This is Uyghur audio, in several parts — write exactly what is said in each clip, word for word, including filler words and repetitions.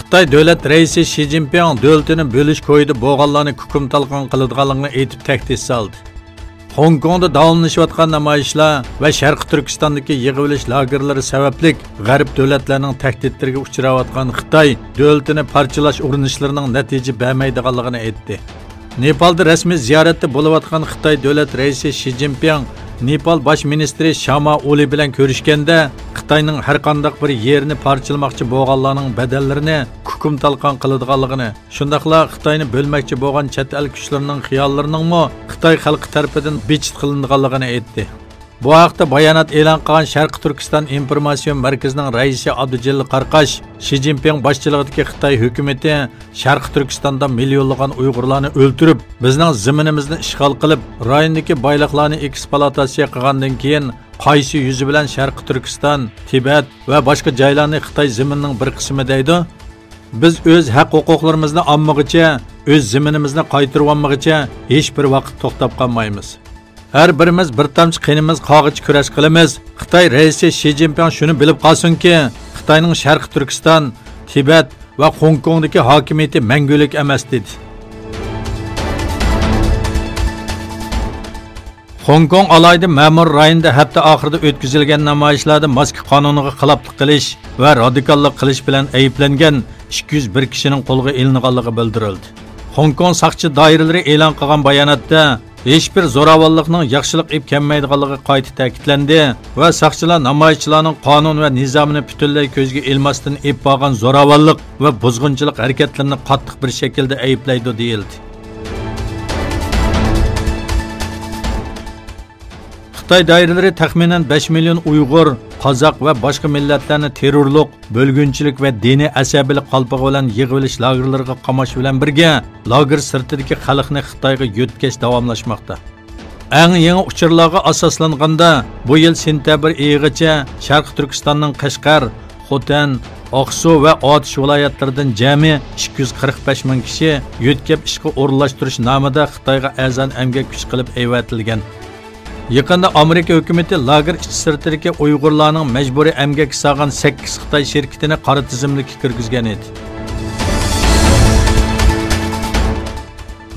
خىتاي دۆلەت رەئىسى شى جىنپىڭ دۆلىتىنى بۆلۈش كويىدا بولغانلارنى كۇكۇم تالقان قىلىدىغانلىقىنى ئېيتىپ تەھدىت سالدى. خوڭكوڭدا داۋاملىشىۋاتقان نامايىشلار ۋە شەرقىي تۈركىستاندىكى يىغىۋېلىش لاگېرلىرى سەۋەبلىك غەرب دۆلەتلەرنىڭ تەھدىتلىرىگە ئۇچراۋاتقان خىتاي دۆلىتىنى پارچىلاش ئۇرۇنۇشلىرىنىڭ نەتىجە بەرمەيدىغانلىقىنى ئېيتتى. نېپالدا رەسمىي زىيارەتتە بولۇۋاتقان خىتاي دۆلەت رەئىسى شى جىنپىڭ نېپال باش مىنىستىرى شاما ئولى بىلەن كۆرۈشكەندە، خىتاينىڭ ھەرقانداق بىر يېرىنى پارچىلىماقچى بولغانلارنىڭ بەدەللىرىنى كۇكۇم تالقان قىلىدىغانلىقىنى، شۇنداقلا خىتاينى بۆلمەكچى بولغان چەت ئەل كۈچلىرىنىڭ خىياللىرىنىڭمۇ خىتاي خەلقى تەرىپىدىن بىچىت قىلىنىدىغانلىقىنى ئېيتتى. بۇ ھەقتە بايانات ئېلان قىلغان شەرقىي تۈركىستان ئىنفورماتسىيە مەركىزىنىڭ رەئىسى ئابدۇجېلىل قاراقاش، شى جىنپىڭ باشچىلىقىدىكى خىتاي ھۆكۈمىتى شەرقىي تۈركىستاندا مىليونلىغان ئۇيغۇرلارنى ئۆلتۈرۈپ، بىزنىڭ زېمىنىمىزنى ئىشغال قىلىپ، رايوندىكى بايلىقلارنى ئېكسپلۇئاتاتسىيە قىلغاندىن كېيىن، قايسى يۈزى بىلەن شەرقىي تۈركىستان، تىبەت ۋە باشقا جايلارنى خىتاي زېمىنىنىڭ بىر قىسمى دەيدۇ؟ بىز ئۆز ھەق-ھوقۇقلىرىمىزنى ئالمىغۇچە، ئۆز زېمىنىمىزنى قايتۇرۇۋالمىغۇچە ھېچ بىر ۋاقىت توختاپ قالمايمىز. ھەر بىرىمىز بىر تامچە قېنىمىز قالغۇچە كۈرەش قىلىمىز. خىتاي رەئىسى شى جىنپىڭ شۇنى بىلىپ قالسۇنكى، خىتاينىڭ شەرقىي تۈركىستان، تىبەت ۋە خوڭكوڭدىكى ھاكىمىيىتى مەڭگۈلۈك ئەمەس، دېدى. خوڭكوڭ ئالاھىدە مەمۇرىي رايونىدا ھەپتە ئاخىرىدا ئۆتكۈزۈلگەن نامايىشلاردا ماسكا قانۇنىغا خىلاپلىق قىلىش ۋە رادىكاللىق قىلىش بىلەن ئەيىبلەنگەن ئىككى يۈز بىر كىشىنىڭ قولغا ئېلىنغانلىقى بىلدۈرۈلدى. خوڭكوڭ ساقچى دائىرىلىرى ئېلان قىلغان باياناتتا، ھېچبىر زوراۋانلىقنىڭ ياخشىلىق ئېلىپ كەلمەيدىغانلىقى قايتا تەكىتلەندى ۋە ساقچىلار نامايىشچىلارنىڭ قانۇن ۋە نىزامىنى پۈتۈنلەي كۆزگە ئىلماستىن ئېلىپ بارغان زوراۋانلىق ۋە بۇزغۇنچىلىق ھەرىكەتلىرىنى قاتتىق بىر شەكىلدە ئەيىبلەيدۇ، دېيىلدى. خىتاي دائىرىلىرى تەخمىنەن بەش مىليون ئۇيغۇر، قازاق ۋە باشقا مىللەتلەرنى تېررورلۇق، بۆلگۈنچىلىك ۋە دىنىي ئەسەبىيلىك قالپىقى بىلەن يىغىۋېلىش لاگېرلىرىغا قاماش بىلەن بىرگە، لاگېر سىرتىدىكى خەلقنى خىتايغا يۆتكەش داۋاملاشماقتا. ئەڭ يېڭى ئۇچۇرلارغا ئاساسلانغاندا، بۇ يىل سېنتەبىر ئېيىغىچە شەرقىي تۈركىستاننىڭ قەشقەر، خوتەن، ئاقسۇ ۋە ئاتۇش ۋىلايەتلىرىدىن جەمئىي ئىككى يۈز قىرىق بەش مىڭ كىشى يۆتكەپ ئىشقا ئورۇنلاشتۇرۇش نامىدا خىتايغا ئەرزان ئەمگەك كۈچى قىلىپ ئەۋەتىلگەن. يېقىندا ئامېرىكا ھۆكۈمىتى لاگېر ئىچى سىرتىدىكى ئۇيغۇرلارنىڭ مەجبۇرىي ئەمگەككە سالغان سەككىز خىتاي شىركىتىنى قارا تىزىملىككە كىرگۈزگەن ئىدى.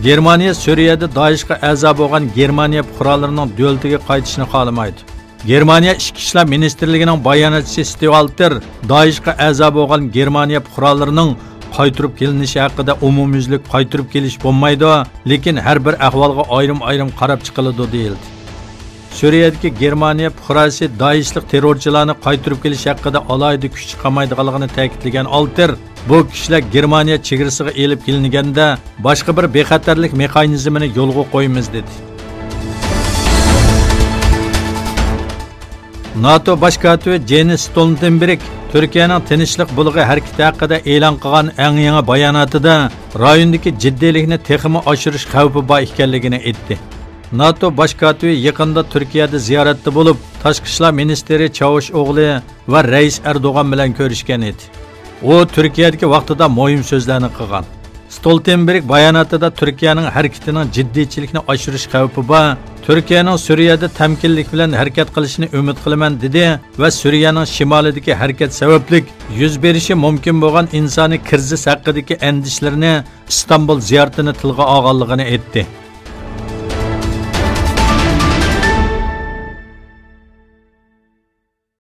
گېرمانىيە سۈرىيەدە دائىشقا ئەزا بولغان گېرمانىيە پۇقرالىرىنىڭ دۆلىتىگە قايتىشىنى خالىمايدۇ. گېرمانىيە ئىچكى ئىشلار مىنىستىرلىكىنىڭ باياناتچىسى ستىۋ ئالتېر دائىشقا ئەزا بولغان گېرمانىيە پۇقرالىرىنىڭ قايتۇرۇپ كېلىنىشى ھەققىدە ئومۇميۈزلۈك قايتۇرۇپ كېلىش بولمايدۇ، لېكىن ھەر بىر ئەھۋالغا ئايرىم-ئايرىم قاراپ چىقىلىدۇ، دېيىلدى. سۈرىيەدىكى گېرمانىيە پۇقراسى دائىشلىق تېررورچىلارنى قايتۇرۇپ كېلىش ھەققىدە ئالاھىدە كۈچ چىقارمايدىغانلىقىنى تەكىتلىگەن ئالتېر، بۇ كىشىلەر گېرمانىيە چېگرىسىغا ئېلىپ كېلىنگەندە، باشقا بىر بىخەتەرلىك مېخانىزمىنى يولغا قويىمىز، دېدى. ناتو باش كاتىپى جېنس ستولتېنبېرگ تۈركىيەنىڭ تىنچلىق بۇلىقى ھەرىكىتى ھەققىدە ئېلان قىلغان ئەڭ يېڭى باياناتىدا رايوندىكى جىددىيلىكنى تېخىمۇ ئاشۇرۇش خەۋپى بار ئىكەنلىكىنى ئېيتتى. ناتو باش كاتىپى يېقىندا تۈركىيەدە زىيارەتتە بولۇپ، تاشقى ئىشلار مىنىستىرى چاۋۇشئوغلى ۋە رەئىس ئەردوغان بىلەن كۆرۈشكەن ئىدى. ئۇ تۈركىيەدىكى ۋاقتىدا مۇھىم سۆزلەرنى قىلغان. ستولتېنبېرگ باياناتىدا تۈركىيەنىڭ ھەرىكىتىنىڭ جىددىيچىلىكنى ئاشۇرۇش خەۋپى بار، تۈركىيەنىڭ سۈرىيەدە تەمكىنلىك بىلەن ھەرىكەت قىلىشىنى ئۈمىد قىلىمەن، دېدى ۋە سۈرىيەنىڭ شىمالىدىكى ھەرىكەت سەۋەبلىك يۈز بېرىشى مۇمكىن بولغان ئىنسانىي كىرىزىس ھەققىدىكى ئەندىشىلىرىنى ئىستانبۇل زىيارىتىنى تىلغا ئالغانلىقىنى ئېيتتى.